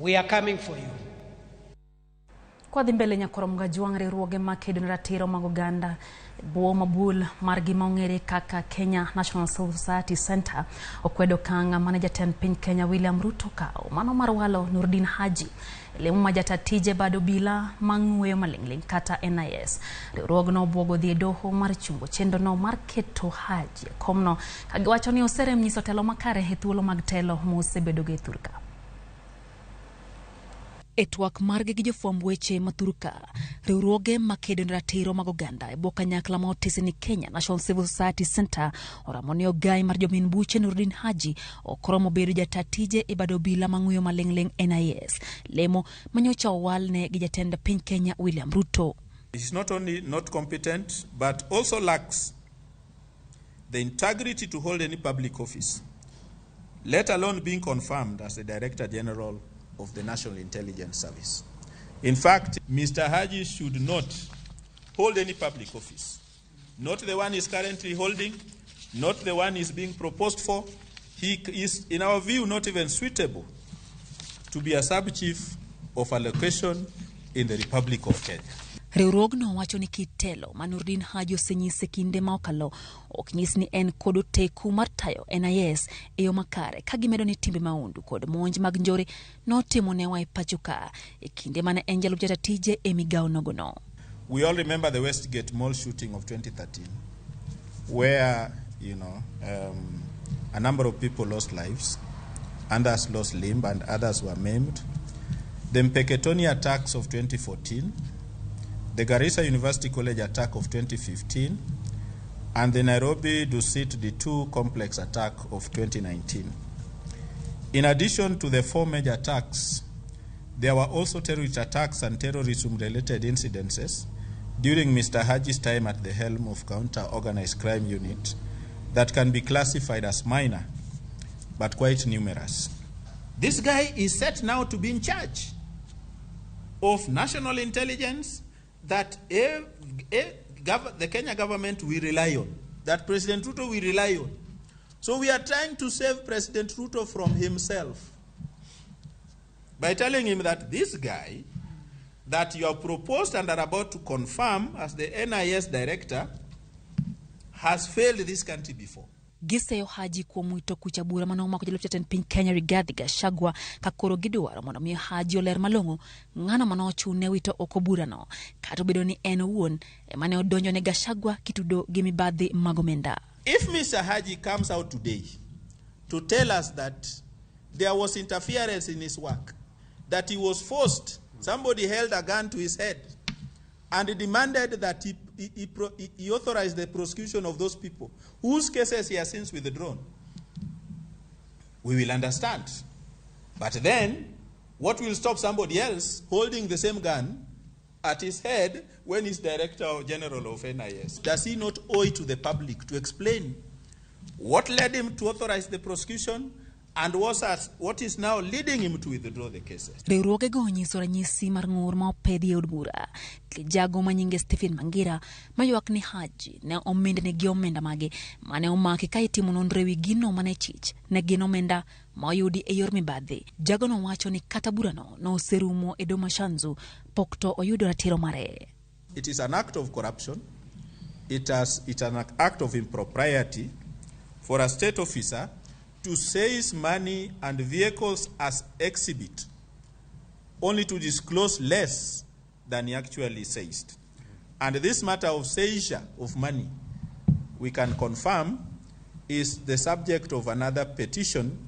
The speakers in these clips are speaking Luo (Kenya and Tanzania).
We are coming for you. Kwadhi mbele nyakoro Mgajwang' riwruoge makedo ne ratiro mag oganda e bwo mabul margi ma ong'ere kaka Kenya National Civil Society Center okwedo okang' mane jatend piny Kenya William Ruto okawo mano mar walo Nurdin Haji e lemo ma jata tije bad obila mang'weyo maling'ling' kata NIS. Riwruogno obwogo dhi e doho mar chungo chenrono mar keto Haji e komno ka giwacho ni oserem nyiso telo makare e thuolo mag telo mosebedogo e thurka. E twak margi gi jofwamb weche ma thurka, riwruoge makedo ne ratiro mag oganda e bwo kanyakla ma otisi ni Kenya National Civil Society Center oramo ni ogai mar jomin buche Nurdin Haji ok oromo bedo jata tije e bad obila mang'uyo maling'ling' NIS, lemo manyocha owalne gi jatend piny Kenya William Ruto. He is not only not competent, but also lacks the integrity to hold any public office, let alone being confirmed as the Director General of the National Intelligence Service. In fact, Mr. Haji should not hold any public office. Not the one he's currently holding, not the one he's being proposed for. He is, in our view, not even suitable to be a sub-chief of a location in the Republic of Kenya. Riwruogno wacho ni kit telo ma Nurdin Haji osenyiso e kinde ma okalo ok nyis ni en kod oteku mar tayo NIS e yo makare ka gimedo ni timbe mahundu kod monj mag njore notimo newa e pacho ka e kinde mane en jalup jata tije e migawo nogono. We all remember the Westgate Mall shooting of 2013, where, a number of people lost lives, others lost limb, and others were maimed. The Mpeketoni attacks of 2014, the Garissa University College attack of 2015, and the Nairobi Dusit D2 complex attack of 2019. In addition to the four major attacks, there were also terrorist attacks and terrorism-related incidences during Mr. Haji's time at the helm of Counter-Organized Crime Unit that can be classified as minor, but quite numerous. This guy is set now to be in charge of national intelligence that the Kenya government will rely on, that President Ruto will rely on. So we are trying to save President Ruto from himself by telling him that this guy that you have proposed and are about to confirm as the NIS director has failed this country before. Giseyo Haji kuom wito kucha bura mane omako jalup jatend piny Kenya Rigathi Gachagua ka koro gidwaro mondo mi Haji oler malong'o ng'ano mane ochune wito oko burano kata obedo ni en owuon ema ne odonjo ne Gachagua kitudo gi mibadhi mag omenda. If Mr. Haji comes out today to tell us that there was interference in his work, that he was forced, somebody held a gun to his head and demanded that he authorized the prosecution of those people whose cases he has since withdrawn, we will understand. But then, what will stop somebody else holding the same gun at his head when he's Director General of NIS? Does he not owe it to the public to explain what led him to authorize the prosecution and what is now leading him to withdraw the cases? Riwruogego onyiso ranyisi mar ng'ur ma opedhi e od bura. Jago ma nyinge Stephen Mangira maywak ni Haji ne omindne gi omenda mage mane omaki ka itimo nonro ewi gino mane chich ne gin omenda ma oyudi e yor mibadhi. Jagono wacho ni kata burano noserumo e doho ma Shanzu pok to oyudo ratiro mare. It is an act of corruption. It's an act of impropriety for a state officer to seize money and vehicles as exhibit, only to disclose less than he actually seized. And this matter of seizure of money, we can confirm, is the subject of another petition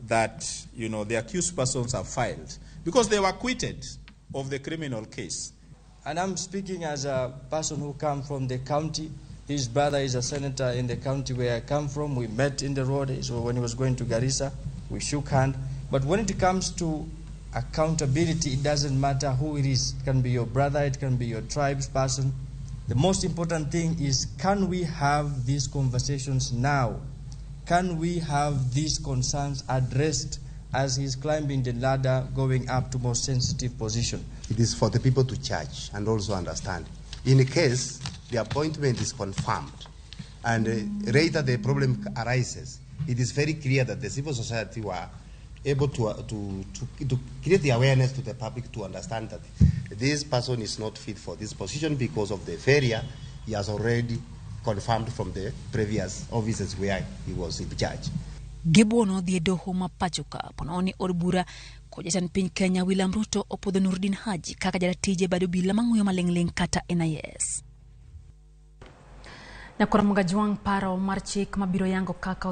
that the accused persons have filed, because they were acquitted of the criminal case. And I'm speaking as a person who comes from the county. His brother is a senator in the county where I come from. We met in the road, so when he was going to Garissa, we shook hands. But when it comes to accountability, it doesn't matter who it is. It can be your brother, it can be your tribe's person. The most important thing is, can we have these conversations now? Can we have these concerns addressed as he's climbing the ladder, going up to more sensitive position? It is for the people to judge and also understand. In case the appointment is confirmed and later the problem arises, it is very clear that the civil society were able to create the awareness to the public to understand that this person is not fit for this position because of the failure he has already confirmed from the previous offices where he was in charge. Gibuono odhi e doho ma pachoka ponono od bura kod jatend piny Kenya William Ruto opuodho Nurdin Haji kaka jaratije bad obila mang'uyo maling'ling' kata NIS. Nyakora Mugajwang' paro mar chik mabiro yango kaka